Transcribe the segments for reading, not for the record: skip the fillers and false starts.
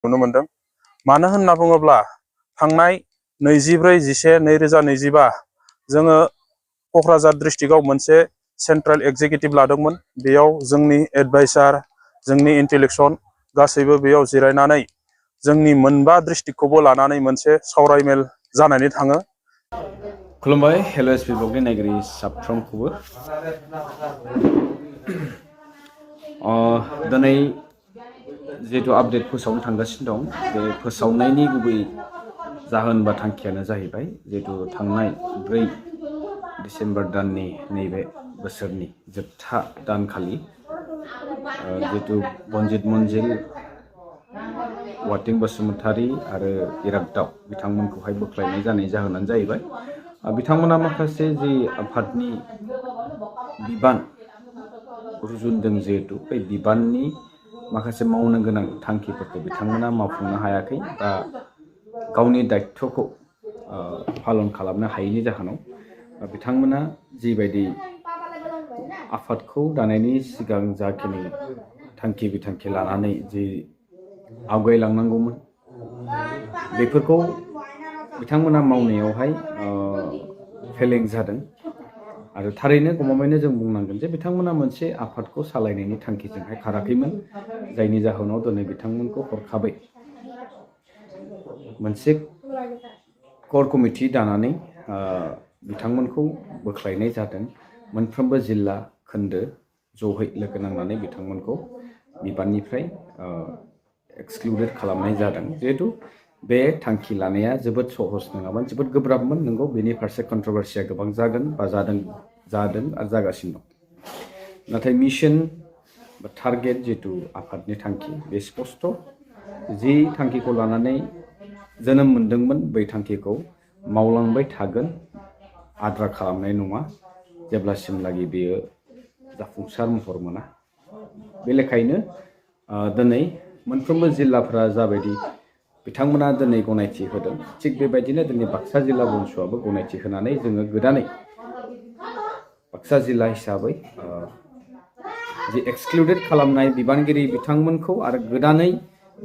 नुनो मोनदों। मानो होनना बुङोब्ला थांनाय 24/11/2025 जोङो क'क्राझार डिस्ट्रिक्टआव मोनसे सेन्ट्रेल एक्जिकिउटिभ लादोंमोन। बेयाव जोंनि एडभाइसार, जोंनि इन्टेलेक्सन गासैबो बेयाव जिरायनानै जोंनि मोनबा डिस्ट्रिक्टखौबो लानानै मोनसे सावरायमेल जानानै थाङो। खुलुमबाय LSP ब्लगनि नायगिरि साफ्रोमखौबो। दिनै जिहेतु आपडेट फोसावनो थांगासिनो दं, बे फोसावनायनि गुबै जाहोन बा थांखियानो जाहैबाय जिहेतु थांनाय 4 डिसेम्बर दाननि नैबे बोसोरनि जोबथा दानखालि जिहेतु बनजित मन्जिल, वाटिं बसुमतारी आरो इरागदाव बिथांमोनखौहाय बोख्लायनाय जानाय जाहोनानो जाहैबाय बिथांमोना माखासे जि आफादनि बिबान रुजुनदों, जिहेतु बे बिबाननि माखासे मावनो गोनां थांखिफोरखौ बिथांमोना मावफुंनो हायाखै बा गावनि दायित्वखौ पालन खालामनो हायैनि जाहोनाव बिथांमोना जिबायदि आफादखौ दानायनि सिगां जाखिनि थांखि बिथांखि लानानै जि आवगायलांनांगौमोन, बेफोरखौ बिथांमोना मावनायावहाय फेलें जादों। आरो थारैनो गमामायैनो जों बुंनांगोन जे बिथांमोना मोनसे आफादखौ सालायनायनि थांखिजोंहाय खाराखैमोन, जायनि जाहोनाव दिनै बिथांमोनखौ हरखाबै मोनसे क'र कमिटि दानानै बिथांमोनखौ बोख्लायनाय जादों। मोनफ्रोमबो जिल्ला खोन्दो जहै लोगो नांनानै बिथांमोनखौ बिबाननिफ्राय एक्सक्लुडेड खालामनाय जादों। जिहेतु बे थांखि लानाया जोबोद सहज नङामोन, जोबोद गोब्राबमोन। नंगौ, बेनि फारसे कन्ट्रभारसिया गोबां जागोन बा जादों आरो जागासिनो दं। नाथाय मिशन बा टारगेट जिहेतु आफादनि थांखि, बे स्पष्ट। जि थांखिखौ लानानै जोनोम मोनदोंमोन, बै थांखिखौ मावलांबाय थागोन, आद्रा खालामनाय नङा जेब्लासिमलागि बेयो जाफुंसार महर मोना। बे लेखायैनो दिनै मोनफ्रोमबो जिल्लाफोरा जाबायदि बिथांमोना दिनै गनायथि होदों, थिग बेबायदिनो दिनै बाक्सा जिल्ला बंस'आबो गनायथि होनानै जोङो गोदानै बाक्सा जिल्ला हिसाबै जि एक्सक्लुडेड खालामनाय बिबानगिरि बिथांमोनखौ आरो गोदानै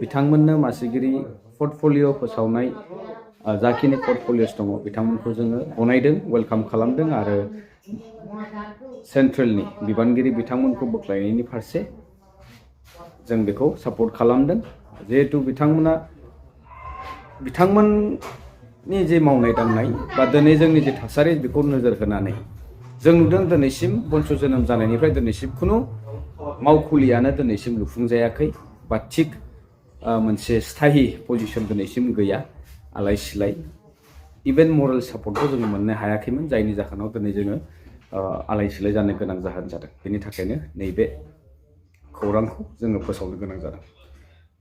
बिथांमोननो मासिगिरि पर्टफलिय' फोसावनाय जाखिनि पर्टफलिय'स दङ, बिथांमोनखौ जोङो गनायदों, वेलकाम खालामदों आरो सेन्ट्रेलनि बिबानगिरि बिथांमोनखौ बोख्लायनायनि फारसे जों बेखौ सापर्ट खालामदों। जिहेतु बिथांमोननि जे मावनाय दांनाय बा दिनै जोंनि जे थासारि, बेखौ नोजोर होनानै जों नुदों दिनैसिम बंस' जोनोम जानायनिफ्राय दिनैसिम खुनु मावखुलियानो दिनैसिम लुफुंजायाखै बा थिग मोनसे स्थायि पजिसन दिनैसिम गैया। आलाय सिलाय इभेन मरेल सापर्टखौ जोङो मोननो हायाखैमोन, जायनि जाहोनाव दिनै जोङो आलाय सिलाय जानो गोनां जादों। बेनि थाखायनो नैबे खौरांखौ जोङो फोसावनो गोनां जादों।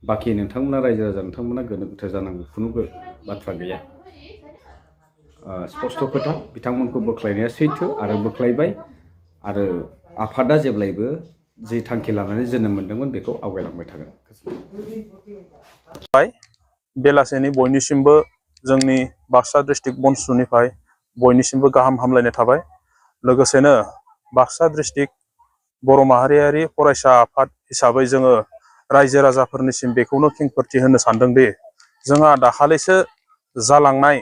बाखि नोंथांमोना रायजो राजा, नोंथांमोना गोनो गोथो जानांगौ खुनु बाथ्रा गैया। स्पष्ट खोथा, बिथांमोनखौ बोख्लायनाया सैथो आरो बोख्लायबाय, आरो आफादा जेब्लायबो जि थांखि लानानै जोनोम मोनदोंमोन बेखौ आवगायलांबाय थागोन। बेलासेनि बयनिसिमबो जोंनि बाक्सा डिस्ट्रिक्ट बंस'निफ्राय बयनिसिमबो गाहाम हामलायनाय थाबाय। लोगोसेनो बाक्सा डिस्ट्रिक्ट बर' माहारियारि फरायसा आफाद हिसाबै जोङो रायजो राजाफोरनिसिम बेखौनो खेंफोरथि होनो सानदोंदि जोंहा दाखालिसो जालांनाय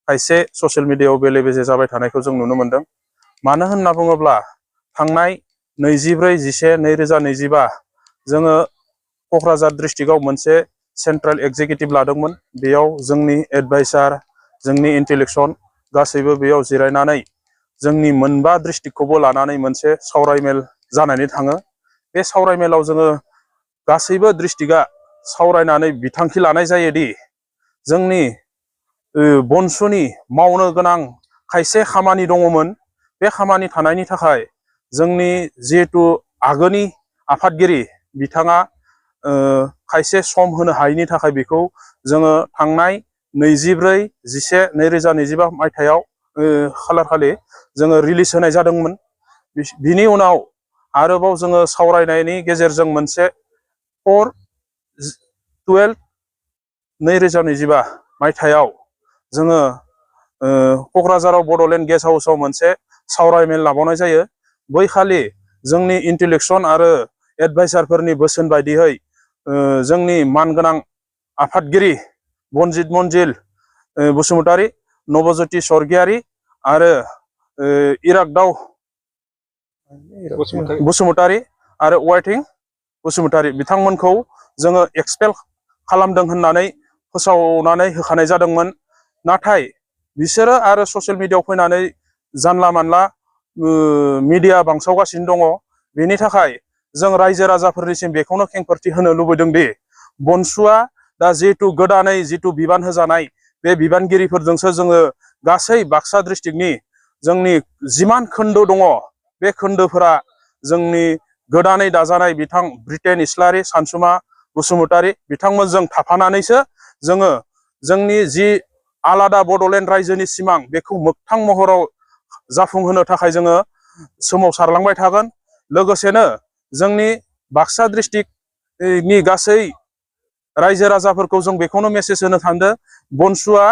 खायसे ससियेल मिडियायाव बेले बेजे जाबाय थानायखौ जों नुनो मोनदों। मानो होनना बुङोब्ला थांनाय 24/11/2025 जोङो क'क्राझार डिस्ट्रिक्टआव मोनसे सेन्ट्रेल एक्जिकिउटिभ लादोंमोन। बेयाव जोंनि एडभाइसार, जोंनि इन्टेलेक्सन गासैबो बेयाव जिरायनानै जोंनि मोनबा डिस्ट्रिक्टखौबो लानानै मोनसे सावरायमेल जानानै थाङो। बे सावरायमेलाव जोङो गासैबो डिस्ट्रिक्टआ सावरायनानै बिथांखि लानाय जायोदि जोंनि बंस'नि मावनो गोनां खायसे खामानि दङमोन। बे खामानि थानायनि थाखाय जोंनि जिहेतु आगोलनि आफादगिरि बिथाङा खायसे सम होनो हायैनि थाखाय बेखौ जोङो थांनाय 24/11/2025 मायथाइयाव खालारखालि जोङो रिलिज होनाय जादोंमोन। बिनि उनाव आरोबाव जोङो सावरायनायनि गेजेरजों मोनसे 4/12/2025 मायथाइयाव जोङो क'क्राझाराव बड'लेण्ड गेस्ट हाउसआव मोनसे सावरायमेल लाबावनाय जायो। बैखालि जोंनि इन्टेलेक्सन आरो एडभाइसारफोरनि बोसोन बायदियै जोंनि मानगोनां आफादगिरि बनजित मनजिल बसुमतारी, नबज्योति स्वर्गियारी आरो इरागदाव बसुमतारी आरो वाइटिं बसुमतारी बिथांमोनखौ जोङो एक्सपेल खालामदों होननानै फोसावनानै होखानाय जादोंमोन। नाथाय बिसोरो आरो ससियेल मिडियायाव फैनानै जानला मानला मिडिया बांसावगासिनो दङ। बेनि थाखाय जों रायजो राजाफोरनिसिम बेखौनो खेंफोरथि होनो लुबैदों दि बनसुआ दा जिहेतु गोदानै जितु बिबान होजानाय बे बिबानगिरिफोरजोंसो जोङो गासै बाक्सा डिस्ट्रिक्टनि जोंनि जिमान खोन्दो दङ बे खोन्दोफोरा जोंनि गोदानै दाजानाय बिथां ब्रिटेन इस्लारि, सानसुमा बसुमतारी बिथांमोनजों थाफानानैसो जोङो जोंनि जि आलादा बड'लेण्ड रायजोनि सिमां बेखौ मोगथां महराव जाफुंहोनो थाखाय जोङो सोमावसारलांबाय थागोन। लोगोसेनो जोंनि बाक्सा डिस्ट्रिक्टनि गासै रायजो राजाफोरखौ जों बेखौनो मेसेज होनो सानदों, बनसुआ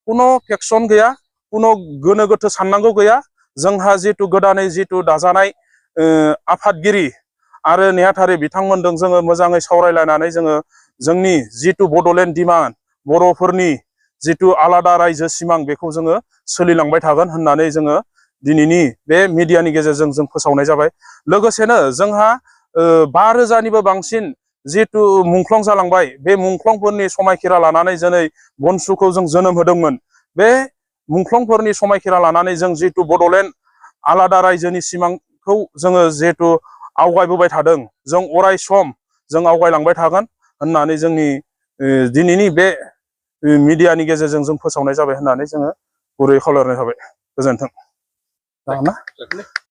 कुनु फेक्सन गैया, कुनु गोनो गोथो साननांगौ गैया। जोंहा जितु गोदानै जितु दाजानाय आफादगिरि आरो नेहाथारि बिथांमोनजों जोङो मोजाङै सावरायलायनानै जोङो जोंनि जितु बड'लेण्ड डिमान्ड, बर'फोरनि जितु आलादा रायजो सिमां बेखौ जोङो सोलिलांबाय थागोन होननानै जोङो दिनैनि बे मिडियानि गेजेरजों जों फोसावनाय जाबाय। लोगोसेनो जोंहा 5,000निबो बांसिन जितु मुंख्लं जालांबाय, बे मुंख्लंफोरनि समायखिरा लानानै दिनै बनसुखौ जों जोनोम होदोंमोन। बे मुंख्लंफोरनि समायखिरा लानानै जों जितु बड'लेण्ड आलादा रायजोनि सिमांखौ जोङो जिहेतु आवगायबोबाय थादों, जों अराय सम जों आवगायलांबाय थागोन होननानै जोंनि दिनैनि बे मिडियानि गेजेरजों जों फोसावनाय जाबाय होननानै जोङो गुरै खावलायनाय थाबाय। गोजोन्थों।